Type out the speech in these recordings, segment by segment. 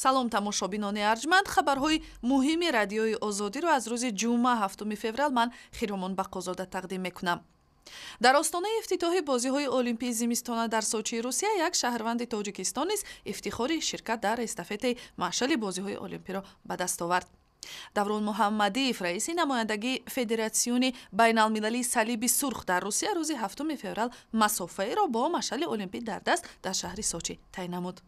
Салом, тамошобинони арҷманд. Хабарҳои муҳими Радиои Озодиро аз рӯзи ҷумъа, 7 феврал, ман, Хиромон Бақозода, тақдим мекунам. Дар остонаи ифтитоҳи бозиҳои олимпии зимистона дар Сочии Русия як шаҳрванди Тоҷикистон низ ифтихори ширкат дар эстафетаи машъали бозиҳои олимпиро ба даст овард. Даврон Муҳаммадиев, раиси намояндагии Федератсиони байналмилалии Салиби Сурх дар Русия, рӯзи 7 феврал масофаеро бо машъали олимпӣ дар даст дар шаҳри Сочи тай намуд.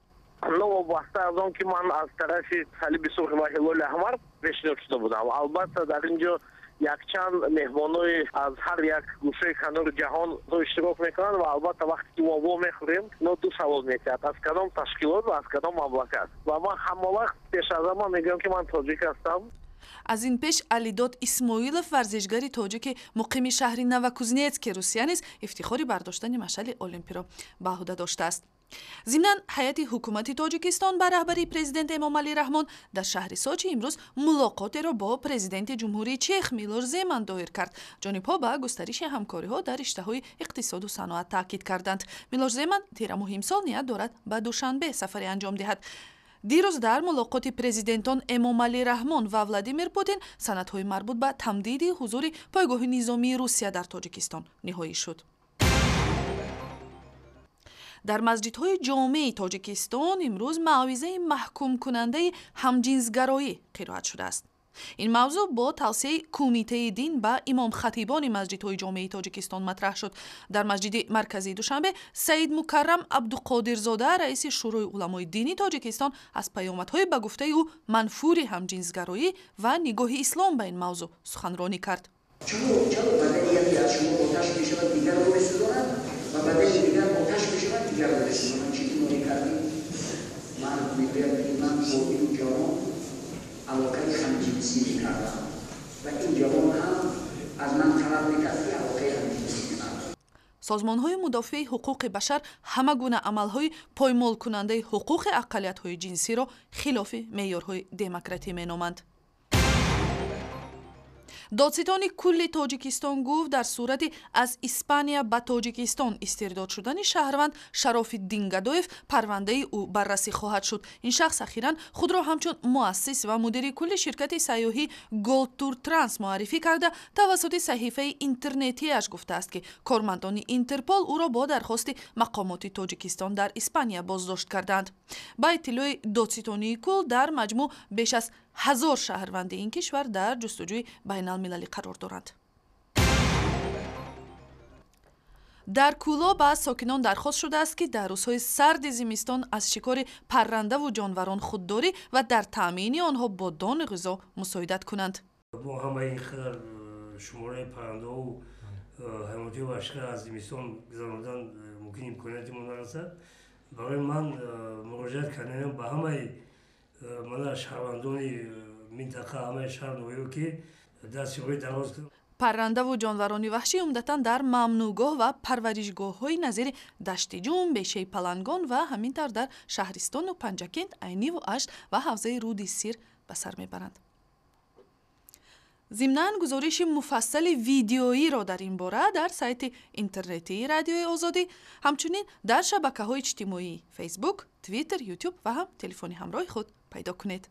Новобаста аз он ки ман аз тарафи Салиби Сурх ва Ҳилоли Аҳмар пешниҳод шуда будам, албатта, дар ин ҷо якчанд меҳмонои аз ҳар як гӯшаи канори ҷаҳон иштирок мекунанд ва, албатта, вақте ки мо вомехӯрем, ино ду савол метиҳад: аз кадом ташкилот ва аз кадом мамлакат. Ва ман ҳама вақт пеш аз ҳама мегӯям, ки ман тоҷик ҳастам. Аз ин пеш Алидод Исмоилов, варзишгари тоҷики муқими шаҳри Новокузнецки Русия, низ ифтихори бардоштани машъали олимпиро ба ӯҳда доштааст. Зимнан, ҳайати ҳукумати Тоҷикистон ба раҳбарии президент Эмомалӣ Раҳмон дар шаҳри Сочи имрӯз мулоқотеро бо президенти Ҷумҳурии Чех Милош Земан доир кард. Ҷонибҳо ба густариши ҳамкориҳо дар риштаҳои иқтисоду саноат таъкид карданд. Милош Земан тирамоҳи имсол ният дорад ба Душанбе сафаре анҷом диҳад. Дирӯз дар мулоқоти президентон Эмомалӣ Раҳмон ва Владимир Путин санадҳои марбут ба тамдиди ҳузури пойгоҳи низомии Русия дар Тоҷикистон ниҳоӣ шуд. Дар масҷидҳои ҷомеи Тоҷикистон имрӯз маъвизаи маҳкумкунандаи ҳамҷинсгароӣ қироат шудааст. Ин мавзӯъ бо тавсияи Кумитаи дин ба имомхатибони масҷидҳои ҷомеи Тоҷикистон матраҳ шуд. Дар масҷиди марказии Душанбе Саид Мукаррам Абдуқодирзода, раиси Шӯрои уламои дини Тоҷикистон, аз паёмадҳои, ба гуфтаи ӯ, манфури ҳамҷинсгароӣ ва нигоҳи ислом ба ин мавзӯъ суханронӣ кард. Чаро бадани яке аз шумо оташ мешавад, дигарро месӯзонад, ва бадани дигар оташ мешавад, дигарро месӯзонад? Чӣ гуноҳе кардӣ? Мард мегӯяд, ки ман бо ин ҷавон алоқаи ҳамҷинсӣ мекардам ва ин ҷавон ҳам аз ман талаб мекард, ки алоқаи ҳамҷинсӣ кунам. Созмонҳои мудофиаи ҳуқуқи башар ҳама гуна амалҳои поймолкунандаи ҳуқуқи ақаллиятҳои ҷинсиро хилофи меъёрҳои демократӣ меноманд. Додситони кулли Тоҷикистон гуфт, дар сурати аз Испания ба Тоҷикистон истирдод шудани шаҳрванд Шарофиддин Гадоев парвандаи ӯ баррасӣ хоҳад шуд. Ин шахс ахиран худро ҳамчун муассис ва мудири кулли ширкати сайёҳӣ Голдтур Транс муаррифӣ карда, тавассути саҳифаи интернетиаш гуфтааст, ки кормандони Интерпол ӯро бо дархости мақомоти Тоҷикистон дар Испания боздошт кардаанд. Ба иттилои додситонии кул, дар маҷмӯъ беш аз 1000 шаҳрванди ин кишвар дар ҷустуҷӯи байналмилалӣ қарор доранд. Дар Кӯлоб аз сокинон дархост шудааст, ки дар рӯзҳои сарди зимистон аз шикори паррандаву ҷонварон худдорӣ ва дар таъмини онҳо бо дону ғизо мусоидат кунанд. Мо ҳамаи ин қадар шумораи паррандаҳову ҳайвоноти ваҳширо аз зимистон гузарондан мумкин имконияти мо нарасад. Барои ман муроҷиат карданам ба ҳамаи мана шаҳрвандони минтақа, ҳамаи шаҳр, ноҳияҳо, ки дасти роҳи дароз Паррандаву ҷонварони ваҳшӣ умдатан дар мамнӯъгоҳ ва парваришгоҳҳои назири Даштиҷум, Бешаи Палангон ва ҳамин тавр дар шаҳристону Панҷакент, Айниву Ашт ва ҳавзаи руди Сир ба сар мебаранд. Зимнан, гузориши муфассали видеоиро дар ин бора дар сайти интернетии Радиои Озодӣ, ҳамчунин дар шабакаҳои иҷтимоӣ Фейсбук, Твиттер, Ютуб ва ҳам телефони ҳамроҳи худ пайдо кунед.